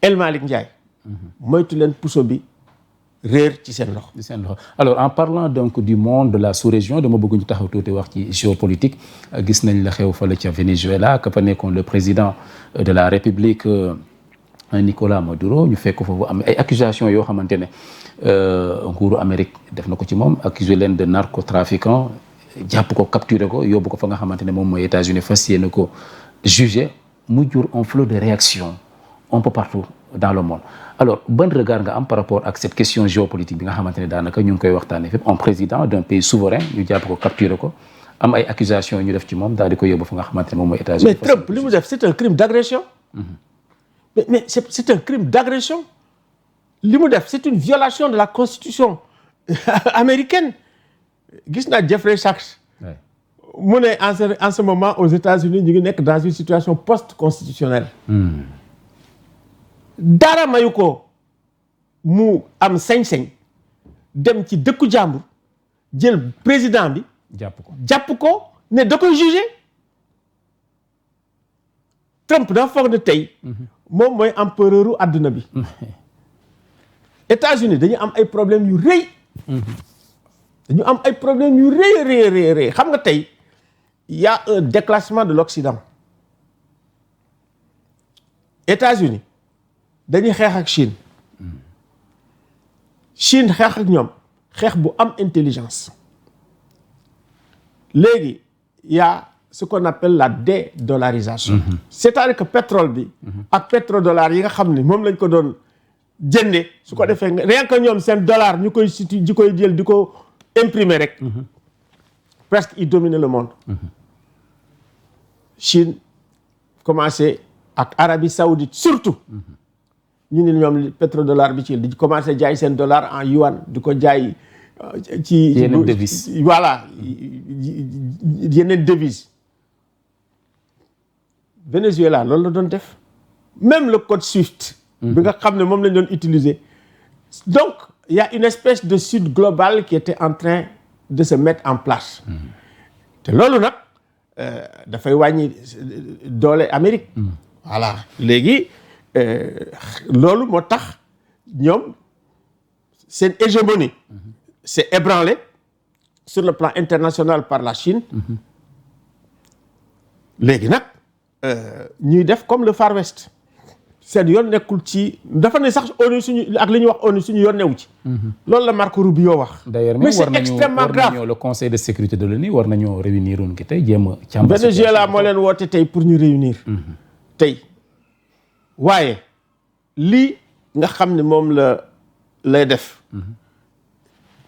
El Malick Ndiaye moytu leen puso bi réer ci seen loxo. Alors en parlant donc du monde de la sous-région dama bëgg ñu taxaw tuuti wax ci géopolitique gis nañ la xew fële ca Venezuela ka fa nekkoon le président de la République Nicolas Maduro ñu fekk foofu am ay accusations yoo xamante ne nguuru Amérique def na ko ci moom accusé leen de narcotrafiquant jàpp ko capturé ko yóbbu ko fa nga xamante ne moom mooy États-Unis fas yéene ko jugé mu jur un flot de réactions un peu partout dans le monde alors ban regard nga am par rapport ak cette question géopolitique bi nga xamante ne daanaka ñu ngi koy waxtaanee fépp un président d'un pays souverain ñu jàpp ko capturé ko am ay accusations ñu def ci moom daal di ko yóbbu fa nga xamante ne moom mooy États-Unis. mais Trump li mu def c'est un crime d'agression. mais c'est un crime d'agression. li mu def c'est une violation de la constitution américaine. gis naa Jeffrey Sachs. mu ne en ce moment aux États-Unis ñu ngi nekk dans une situation post-constitutionnelle. dara mayu ko mu am sañ-sañ dem ci dëkku jàmbur jël président bi. jàpp ko ne da koy juger. Trump dafa foog ne tey. moom mooy empereuru àdduna bi. États-Unis dañu am ay problèmes yu rëy. dañu am ay problèmes yu rëy xam nga tey y a un déclassement de l'Occident. États-Unis dañuy xeex ak Chine. Chine xeex ak ñoom xeex bu am intelligence. léegi y a ce qu'on appelle la dédollarisation. c'est-à-dire que pétrole bi. ak pétrodollar yi nga xam ne moom lañ ko doon jëndee. su ko defee rien que ñoom seen dollar ñu koy di koy jël di ko imprimer rek. presque il domine le monde. Chine commencé ak Arabie Saoudite surtout. ñu ne ñoom pétrodollar bi ci di commencé jaay seen dollar en yuan di ko jaay. ci yeneen devise voilà yeneen devise. Venezuela loolu la doon def même le code SWIFT. bi nga xam ne moom lañ doon utiliser. donc il y a une espèce de sud global qui était en train de se mettre en place. te loolu nag dafay wàññi doole Amérique. voilà léegi loolu moo tax ñoom seen hégémonie. c'est ébranlé sur le plan international par la Chine. léegi nag ñuy def comme le Far West. seen yoon nekkul ci dafa ne sax ONU suñu ak li ñuy wax ONU suñu yoon newu ci. loolu la Marco Rubio wax. d'ailleurs mais c'est extrêmement grave. le conseil de sécurité de l'ONU war nañoo réunir woon ki tey jéem a. càmbar Venezuela moo leen woote tey pour ñu réunir. tey waaye lii nga xam ne moom la lay def.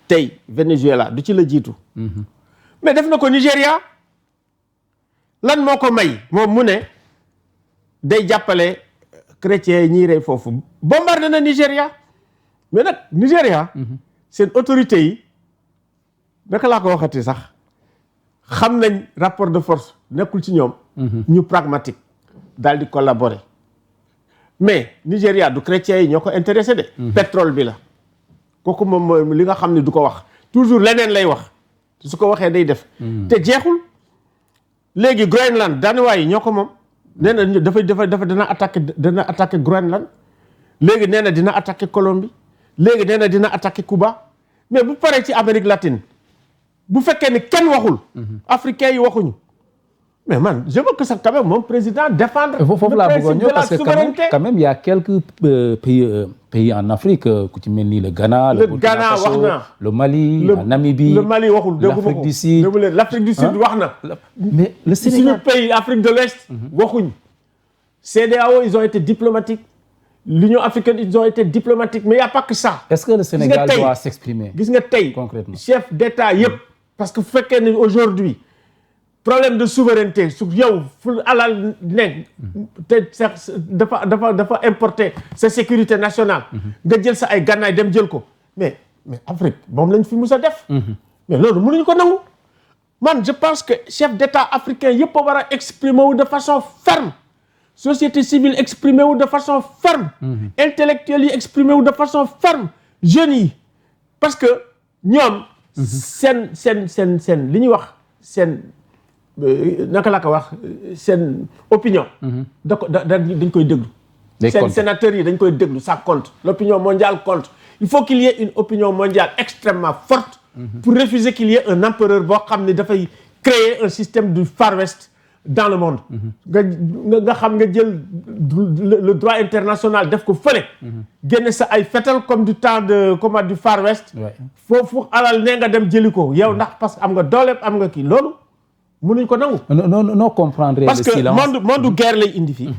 tey Venezuela du ci la jiitu. mais def na ko Nigéria. lan moo ko may moom mu ne day jàppale chrétiens yi ñiy rey foofu bombardé na Nigéria mais nag Nigéria seen autorités yi naka laa ko waxati sax xam nañ rapport de force nekkul ci ñoom ñu pragmatique daal di collaborer mais Nigéria du chrétiens yi ñoo ko intéressé de pétrole bi la kooku moom mooy li nga xam ne du ko wax toujours leneen lay wax su ko waxee day def te jeexul léegi Groenland Danois yi ñoo ko moom nee na dana attaquer Groenland léegi nee na dina attaquer Colombie léegi nee na dina attaquer Cuba mais bu paree ci Amérique latine bu fekkee ni kenn waxul africains yi waxuñu mais man je veux que ça quand même mon président défendre le principe de la souveraineté. Quand même il y a quelques pays en Afrique ku ci mel ni le Ghana le Ghana wax na le Mali la Namibie le Mali waxul l'Afrique du Sud l'Afrique du Sud wax na mais le Sénégal suñu pays Afrique de l'Est waxuñ CEDEAO ils ont été diplomatiques l'Union africaine ils ont été diplomatiques mais il y a pas que ça. Est-ce que le Sénégal doit s'exprimer gis nga tey concrètement chef d'État yëpp parce que bu fekkee ne aujourd'hui problème de souveraineté su yow fu alal nekk te dafa importer sa sécurité nationale nga jël sa ay gànnaay dem jël ko mais Afrique moom lañ fi mus a def mais loolu mënuñu ko nangu man je pense que chef d'État africain yëpp a war a exprimer wu de façon ferme société civile exprimer wu de façon ferme intellectuels yi exprimer wu de façon ferme jeunes yi parce que ñoom seen li ñuy wax seen naka la ko wax seen opinion dañ koy déglu seen sénateurs yi dañ koy déglu, ça compte. L'opinion mondiale compte. Il faut qu'il y ait une opinion mondiale extrêmement forte pour refuser qu'il y ait un empereur boo xam ne dafay créer un système du Far West dans le monde. nga xam nga jël le droit international def ko fële. génne sa ay fetal comme du temps de comment du Far West. foofu alal nee nga dem jëli ko yow ndax parce que am nga doole am nga kii loolu mënuñ ko nangu. non comprendre le silence parce que monde guerre lay indi fii.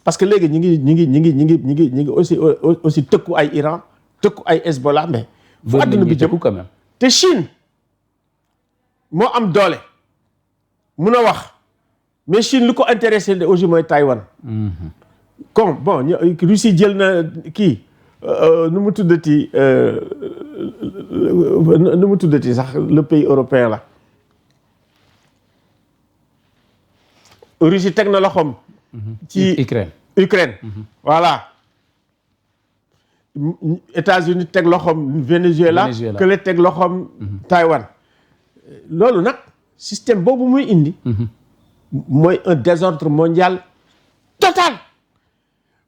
parce que léegi ñi ngi aussi tëkku ay Iran tëkku ay Hezbollah mais. fu àdduna bi jëm quand même. te Chine moo am doole mun a wax mais Chine lu ko intéressé aussi mooy Taïwan. comme bon Russie jël na kii nu mu tuddati sax le pays européen la. Russie teg na loxoom. ci Ukraine. Voilà. États-Unis teg loxoom Venezuela. kële teg loxoom Taïwan. loolu nag système boobu muy indi. mooy un désordre mondial total.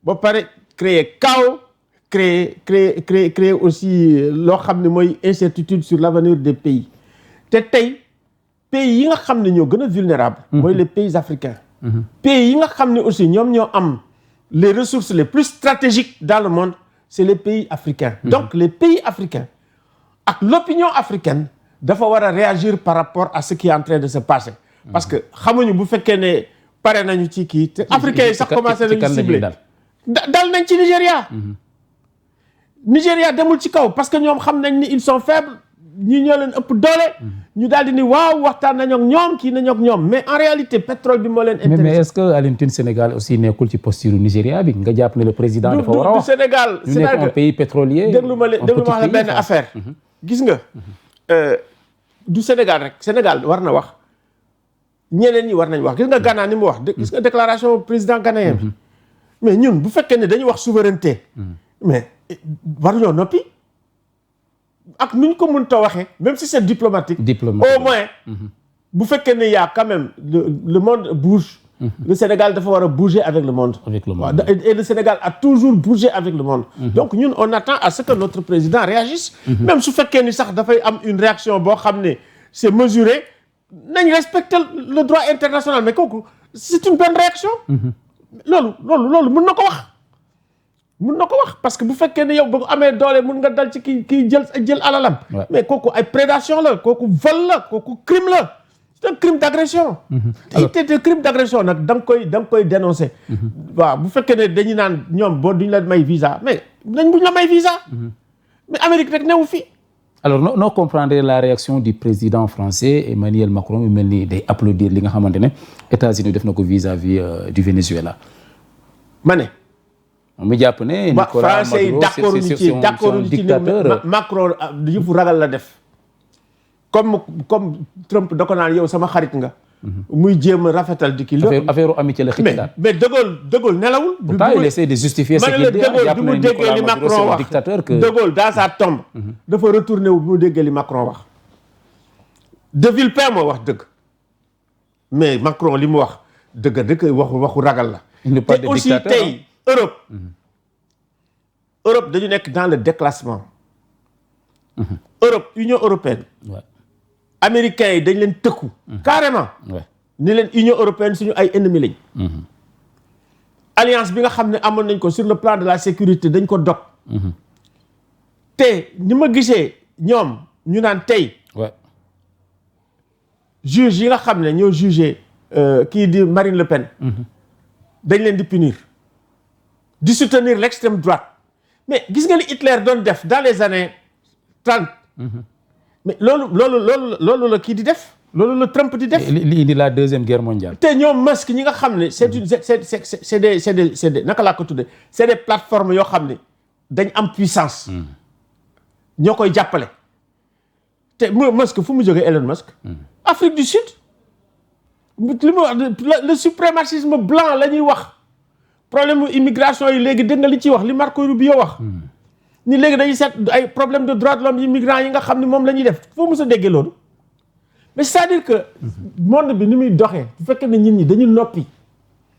ba pare créer chaos créer aussi loo xam ne mooy incertitude sur l'avenir des pays. te tey pays yi nga xam ne ñoo gën a vulnérable. mooy les pays africains. pays yi nga xam ne aussi ñoom ñoo am les ressources les plus stratégiques dans le monde c'est les pays africains. Donc les pays africains ak l'opinion africaine dafa war a réagir par rapport à ce qui est en train de se passer. parce que xamuñu bu fekkee ne pare nañu ci kii te africains yi sax commencé nañu ciblé dal nañ ci Nigéria. Nigéria demul ci kaw parce que ñoom xam nañ ni ils sont faibles ñi ñoo leen ëpp doole. ñu daal di ni waaw waxtaan nañoo ak ñoom kii nañoo ak ñoom mais en réalité pétrole bi moo leen intéressé. mais est-ce que Alioune Tine Sénégal aussi nekkul ci posture Nigéria bi nga jàpp ne le président dafa war a wax. du Sénégal ñu nekk un pays pétrolier. déglu ma la benn affaire. gis nga du Sénégal rek Sénégal war na wax ñeneen ñi war nañ wax gis nga Ghana ni mu wax. gis nga déclaration président ghanéen bi. mais ñun bu fekkee ne dañuy wax souveraineté. mais waruñoo noppi. ak nu ñu ko mënta waxee même si c'est diplomatique. au moins. bu fekkee ne y a quand même le monde bouge. le Sénégal dafa war a bouger avec le monde. Et le Sénégal a toujours bougé avec le monde. donc ñun on attend à ce que notre président réagisse. même su fekkee ni sax dafay am une réaction boo xam ne c'est mesuré nañ respecter le droit international mais kooku c'est une bonne réaction. loolu mën na ko wax. mun na ko wax parce que bu fekkee ne yow ba amee doole mun nga dal ci kii jël alalam. mais kooku ay prédation la kooku vol la kooku crime la c'est un crime d'agression. te crime d'agression nag da nga koy dénoncer. waaw bu fekkee ne dañuy naan ñoom boo duñ la may visa mais buñ la may visa. mais Amérique rek newu fi. alors noo comprendre la réaction du président français Emmanuel Macron mu mel ni day applaudir li nga xamante ne États-Unis def na ko vis-à-vis du Venezuela. ma ne. mu jàpp ne Nicolas Maduro c'est un dictateur. Macron yëfu ragal la def comme Trump da ko naan yow sama xarit nga. muy jéem a rafetal di kii. affaire amitié la xëcc daal. mais De Gaulle nelawul. pourtant il essaie de justifier ce qu'il dit jàpp na Nicolas Maduro c'est un dictateur que De Gaulle dans sa tombe. dafa retourné wu bu mu déggee li Macron wax. De Villepin moo wax dëgg mais Macron li mu wax dëgg waxu ragal la. il n'est pas de aussi dictateur tey Europe dañu nekk dans le déclassement. Union européenne. américains yi dañ leen tëkku. carrément. ni leen Union européenne suñu ay ennemis lañ. alliance bi nga xam ne amoon nañ ko sur le plan de la sécurité dañ ko dog. te ni ma gisee ñoom ñu naan tey. juge yi nga xam ne ñoo jugé kii di Marine Le Pen. dañ leen di punir. di soutenir l'extrême droite mais gis nga li Hitler doon def dans les années 30. mais loolu la kii di def loolu la Trump di def. li indi la deuxième guerre mondiale. te ñoom Musk ñi nga xam ne c'est des naka laa ko tuddee c'est des plateformes yoo xam ne dañ am puissance. ñoo koy jàppale. te Musk fu mu jógee Elon Musk. Afrique du Sud. li mu wax le suprémacisme blanc la ñuy wax. problème immigration yi léegi dégg nga li ciy wax li Marco Rubio wax. ni léegi dañuy seet ay problème de droits de l'homme immigrants yi nga xam ne moom la ñuy def foo mës a déggee loolu. mais c'est-à-dire que monde bi ni muy doxee bu fekkee ne nit ñi dañu noppi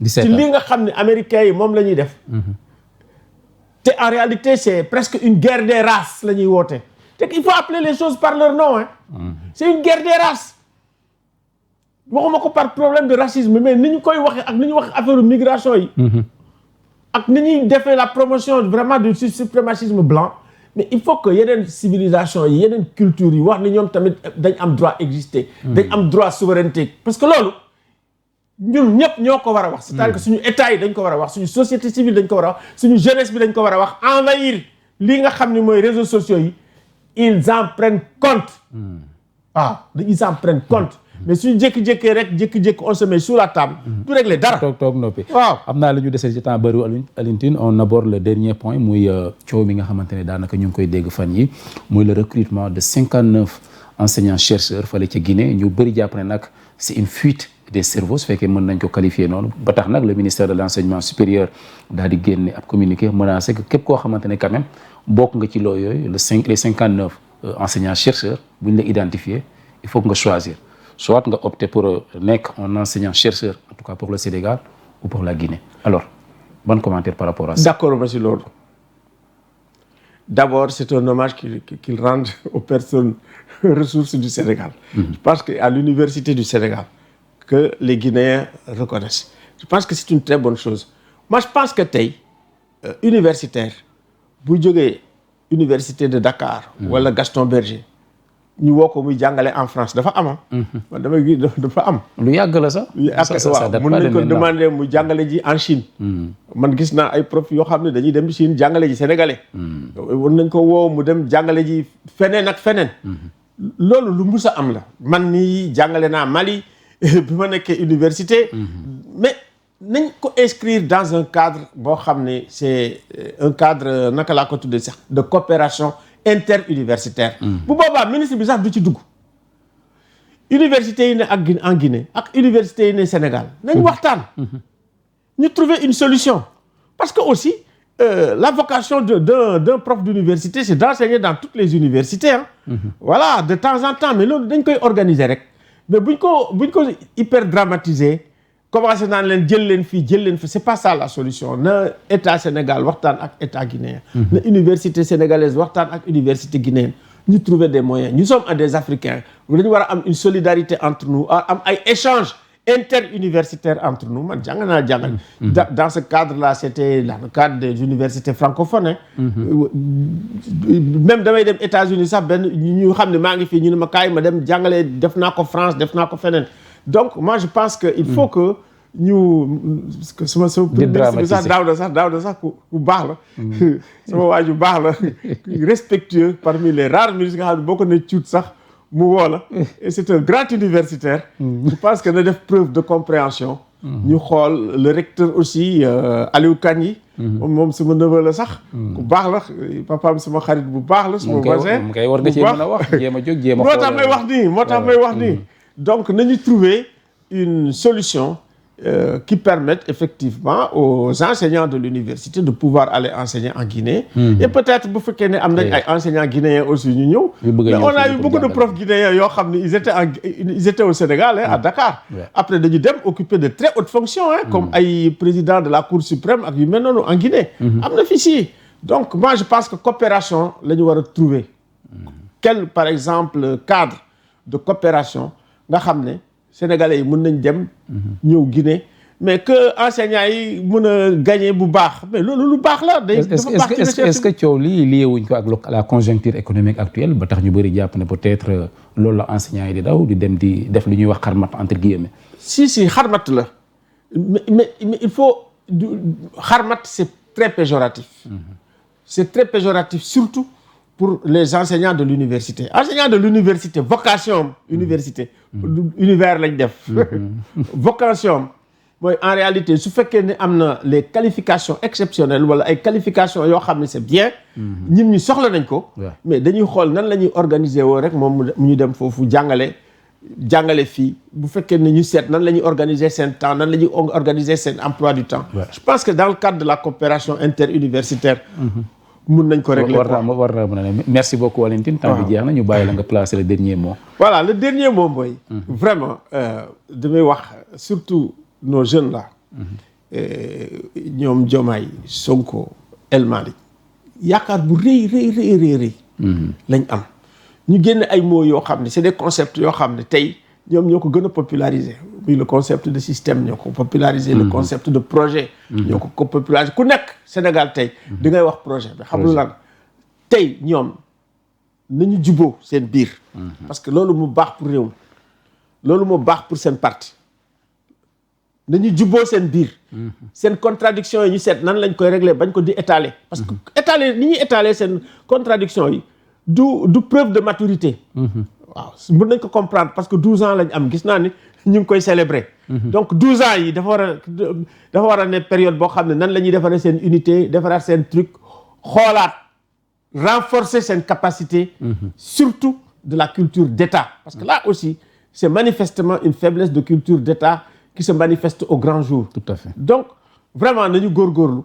ci li nga xam ne américains yi moom la ñuy def. te en réalité c'est presque une guerre des races la ñuy woote. te il faut appeler les choses par leur nom hein. C'est une guerre des races. waxuma ko par problème de racisme mais ni ñu koy waxee ak ni ñu wax affaire migration yi. ak ni ñuy defee la promotion vraiment du suprémacisme blanc. mais il faut que yeneen civilisation yi yeneen culture yi wax ni ñoom tamit dañ am droit exister. dañ am droit souveraineté. parce que loolu ñun ñëpp ñoo ko war a wax. c'est-à-dire que suñu état yi dañ ko war a wax suñu société civile dañ ko war a wax suñu jeunesse bi dañ ko war a wax envahir lii nga xam ni mooy réseaux sociaux yi ils en prennent compte. waaw ils en prennent compte. mais suñu jékki-jékkee rek jékki-jékki on se met sous la table. du régler dara. toog noppi. waaw am naa la ñu desee ci temps bëriwul Alioune Tine on aborde le dernier point muy coow mi nga xamante ne daanaka ñu ngi koy dégg fan yi muy le recrutement de 59 enseignants chercheurs fële ca Guinée ñu bëri jàpp ne nag c'est une fuite des cerveaux su fekkee mën nañ ko qualifier noonu ba tax nag le ministère de l'enseignement supérieur daal di génne ab communiqué menacé que képp koo xamante ne quand même bokk nga ci loo yooyu les 59 enseignants chercheurs bu ñu la identifier il faut que nga choisir. soit nga opter pour nekk un enseignant chercheur en tout cas pour le Sénégal ou pour la Guinée alors bon commentaire par rapport à ça. D'accord ma si loolu d'abord c'est un hommage qu'ils rendent aux personnes ressources du Sénégal. Je pense qu'à l'université du Sénégal que les Guinéens reconnaissent je pense que c'est une très bonne chose moi je pense que tey universitaire bu jógee université de Dakar wala Gaston Berger ñu woo ko muy jàngale en France dafa am man damay gis dafa am. lu yàgg la sax. waaw mën nañ ko demander mu jàngale ji en Chine. man gis naa ay prof yoo xam ne dañuy dem Chine jàngale ji sénégalais. mën nañ ko woo mu dem jàngale ji feneen ak feneen. loolu lu mus a am la man nii jàngale naa Mali bi ma nekkee université. mais nañ ko inscrire dans un cadre boo xam ne c'est un cadre naka laa ko tuddee sax de coopération interuniversitaire. bu boobaa ministre bi sax du ci dugg. université yi ne ak en Guinée ak université yi ne Sénégal nañ waxtaan. ñu trouver une solution. parce que aussi la vocation d'un prof d'université c'est d'enseigner dans toutes les universités hein. Voilà de temps en temps mais loolu dañ koy organiser rek mais buñ ko hyper dramatiser. commencé naan leen jël leen fii c'est pas ça la solution na état Sénégal waxtaan ak état guinéen na université sénégalaise waxtaan ak université guinéenne ñu trouver des moyens nous sommes des Africains dañu war a am une solidarité entre nous am ay échanges interuniversitaires entre nous man jàngal dans ce cadre là c'était dans le cadre des universités francophones même damay dem États-Unis sax benn ñu xam ne maa ngi fii ñu ne ma kaay ma dem jàngale def naa ko France def naa ko feneen. Donc moi je pense que il faut que ñu sama ministre bi sax Daouda sax ku baax la sama waa ju baax la respectueux parmi les rares ministres nga xam ne boo ko ne cuut sax mu woo la et c'est un grand universitaire je pense que na def preuve de compréhension ñu xool le recteur aussi Aliou Kandji moom sama neveu la sax ku baax la papaam sama xarit bu baax la sama voisin moom kay war nga cee mën a wax jéem a jóg jéem a moo tax may wax nii donc nañu trouver une solution qui permette effectivement aux enseignants de l'université de pouvoir aller enseigner en Guinée. Et peut-être bu fekkee ne am nañ ay enseignants guinéens aussi ñu ñëw. mais on a eu beaucoup de profs guinéens yoo xam ne ils étaient au Sénégal à Dakar. Après dañu dem occuper de très hautes fonctions comme ay président de la Cour suprême ak yu mel noonu en Guinée. am na fi si donc moi je pense que coopération la ñu war a trouver. Quel par exemple cadre de coopération nga xam ne sénégalais yi mën nañ dem ñëw Guinée mais que enseignants yi mën a gagner bu baax mais loolu lu baax la day est-ce que coow lii lié wuñ ko ak la conjoncture économique actuelle ba tax ñu bëri jàpp ne peut-être loolu la enseignants yi di daw di dem di def lu ñuy wax xarmat entre guillemets si xarmat la mais il faut xarmat c'est très péjoratif c'est très péjoratif surtout pour les enseignants de l'université enseignants de l'université vocation université univers lañ def vocation mooy en réalité su fekkee ne am na les qualifications exceptionnelles wala ay qualifications yoo xam ne c'est bien ñun ñi soxla nañ ko mais dañuy xool nan la ñuy organiser woo rek moom mu ñu dem foofu jàngale fii bu fekkee ne ñu seet nan la ñuy organiser seen temps nan la ñuy organiser seen emploi du temps je pense que dans le cadre de la coopération interuniversitaire mun nañ ko régler war naa mën a ne merci beaucoup Walentine temps bi jeex na ñu bàyyi la nga placer le dernier mot. Voilà le dernier mot mooy vraiment damay wax surtout nos jeunes là ñoom Diomaye Sonko El Malick yaakaar bu rëy lañ am ñu génn ay mots yoo xam ne c'est des concepts yoo xam ne tey ñoom ñoo ko gën a populariser muy le concept de système ñoo ko populariser le concept de projet ñoo ko populariser ku nekk Sénégal tey di ngay wax projet bi xam lu lan tey ñoom nañu juboo seen biir parce que loolu mu baax pour réew mi loolu moo baax pour seen parti nañu juboo seen biir seen contradiction yi ñu seet nan lañ koy régler bañ ko di étaler parce que étaler ni ñuy étaler seen contradiction yi du preuve de maturité waaw mën nañ ko comprendre parce que 12 ans lañ am gis naa ni ñu ngi koy célébrer donc 12 ans yi dafa war a ne période boo xam ne nan la ñuy defaree seen unité defaraat seen truc xoolaat renforcer seen capacité surtout de la culture d'État parce que là aussi c'est manifestement une faiblesse de culture d'État qui se manifeste au grand jour. Tout à fait. Donc vraiment nañu góorgóorlu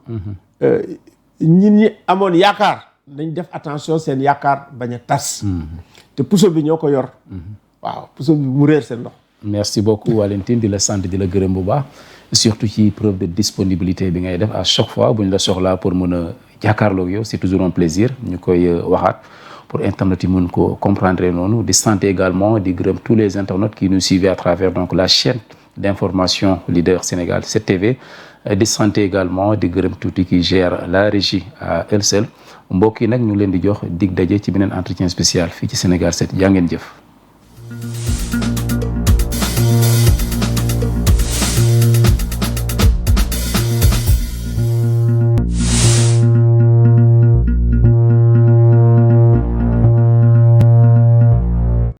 ñit ñi amoon yaakaar nañ def attention seen yaakaar bañ a tas te puso bi ñoo ko yor waaw puso bi mu réer seen ndox. Merci beaucoup Walentine di la sant di la gërëm bu baax surtout ci preuve de disponibilité bi ngay def à chaque fois bu ñu la soxlaa pour mën a jàkkaarloog yow c'est toujours un plaisir ñu koy waxaat pour internautes yi mën ko comprendre noonu di sant également di gërëm tous les internautes qui nous suivent à travers donc la chaîne d'information leader Sénégal 7TV di sant également di gërëm tuuti qui gère la régie à elle seule mbokk yi nag ñu leen di jox dig daje ci beneen entretien spécial fii ci Sénégal 7 yaa ngeen jëf.